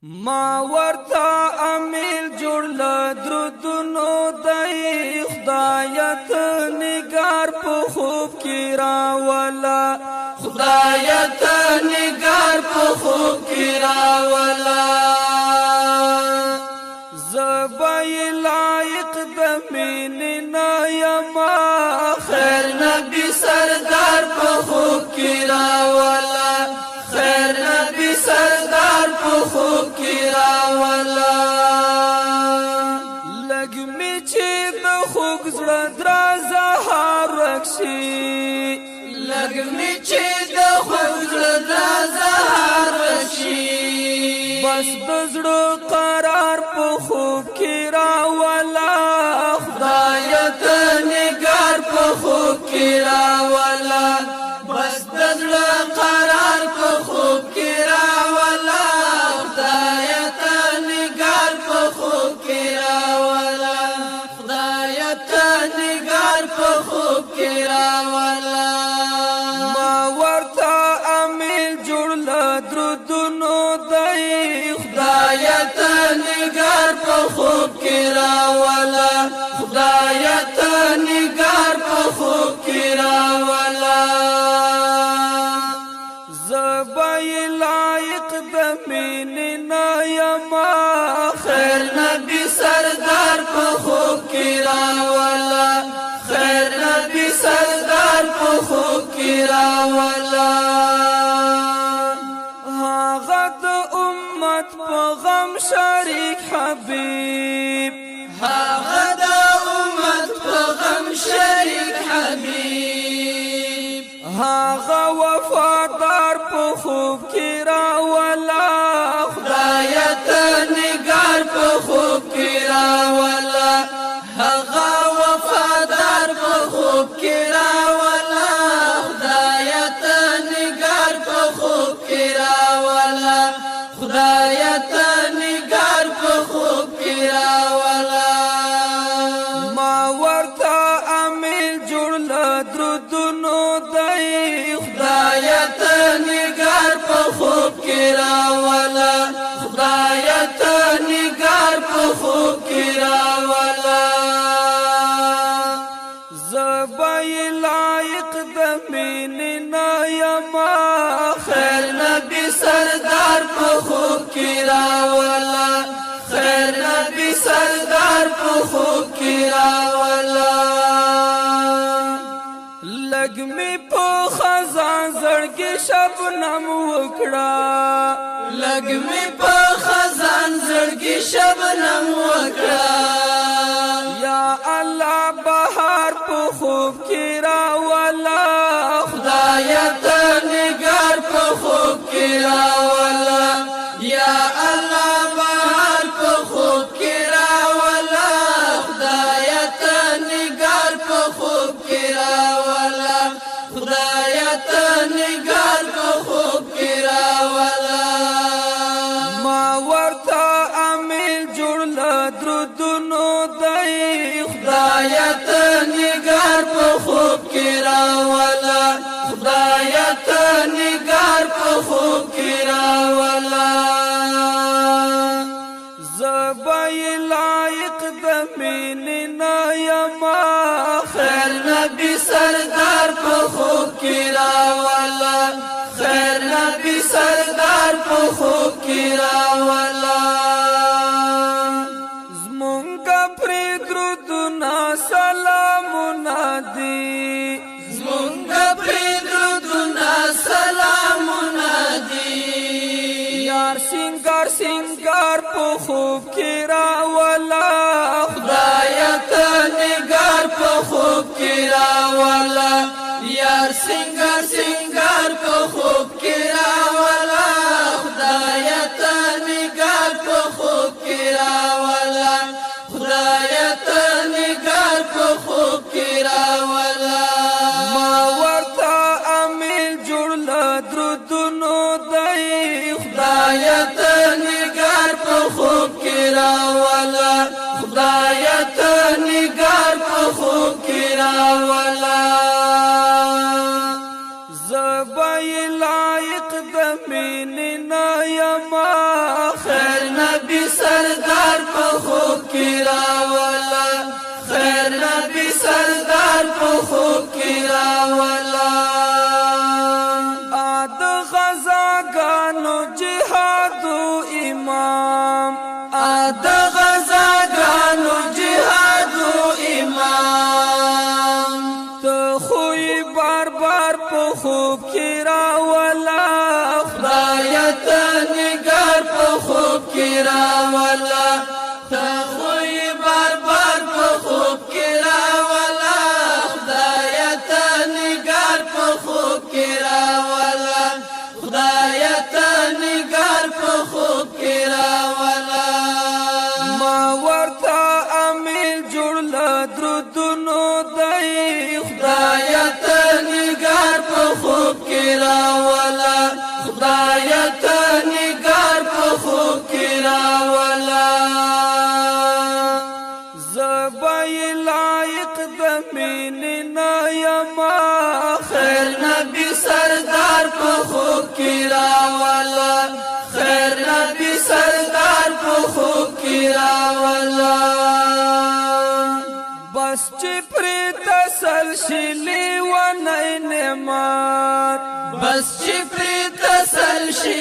ما ورته امیل جوړ له درودونو دی، خدایت نگار په خوب کې راولا، خدایت نگار په خوب کې راولا۔ زبای لایق د مینې نه یما، خیر نبی سردار په خوب کې راولا، خیر نبی سردار په خوب کې راولا۔ لګ می چې د خوږ زړه درازه هار رکشي، لګ می چې د خوږ زړه درازه هار رکشي، بس د زړه قرار په خوب کې راولا، خدایت نگار په خوب کې راولا، بس د زړه قرار په خوب کې راولا، خدایت نگار په خوب کې راولا، خدایت نگار په خوب کې راولا۔ ما ورته امیل جوړ له درودونو دی، خدایت نگار په خوب کې راولا، خدایت نگار په خوب کې راولا۔ زبای لایق د مینې نه یما، خیر نبی سردار په خوب کې راولا، خیر نبی سردار په خوب کې راولا۔ هغه د امت په غم شریک حبیب، هغه د امت په غم شریک حبیب، هغه وفادار په خوب کې راولا، خدایت نگار په خوب کې راولا، هغه وفادار په خوب کې راولا، خدایت نگار په خوب کې راولا، خدایت نگار په خوب کې راولا۔ ما ورته امیل جوړ له درودونو دی، خدایت نگار په خوب کې راولا، خدایت نگار په خوب کې راولا۔ زبای لایق د مینې نه یما، خیر نبی سردار په خوب کې راولا، خیر نبی سردار په خوب کې راولا۔ لګ می په خزان زړګي شبنم وکړه، لګ می په خزان زړګي شبنم وکړه، یا الله بهار په خوب کې راولا، خدایت نگار په خوب کې راولا، یا الله بهار په خوب کې راولا، خدایت نگار په خوب کې راولا، خدایت نگار په خوب کې راولا۔ ما ورته امیل جوړ له درودونو دی، خدایت نگار په خوب کې راولا، خدایت نگار په خوب کې راولا۔ زبای لایق د مینې نه یما، خیر نبی سردار په خوب کې راولا، خیر نبی سردار په خوب کې راولا۔ زمونږ پرې درودونه سلامونه دي، زمونږ پرې درودونه سلامونه دي، یار سنگار سنگار په خوب کې راولا، خدایت نگار په خوب کې راولا، یار سنگار سنگار په خوب کې راولا، خدایت نگار په خوب کې راولا، خدایت نگار په خوب کې راولا۔ ما ورته امیل جوړ له درودونو دی، خدایت نگار په خوب کې راولا، خدایت نگار په خوب کې راولا۔ زبای لایق د نبی سردار په خوب کې راولا، خیر نبی سردار په خوب کې راولا۔ اد غزاګانو جهادو امام، اد غزاګانو جهادو امام، ته خوې بار بار په خوب کې راولا۔ خدای ته نګار په خوب کې راولا، ته خوې بار بار په خوب کې راولا۔ خدای ته نګار په خوب کې راولا، خدای ته نګار په خوب کې راولا۔ ما ورته امیل جوړ درودونو دی، خدای ته نګار په خوب کې راولا، خدای ته نګار په خوب کې راولا۔ زبای لایق د مینې نه یما، خیر نبی سردار په خوب کې راولا، خیر نبی سردار په خوب کې راولا۔ بس چې پرې تسل شي لیونی نعمت، بس چې پرې تسل شي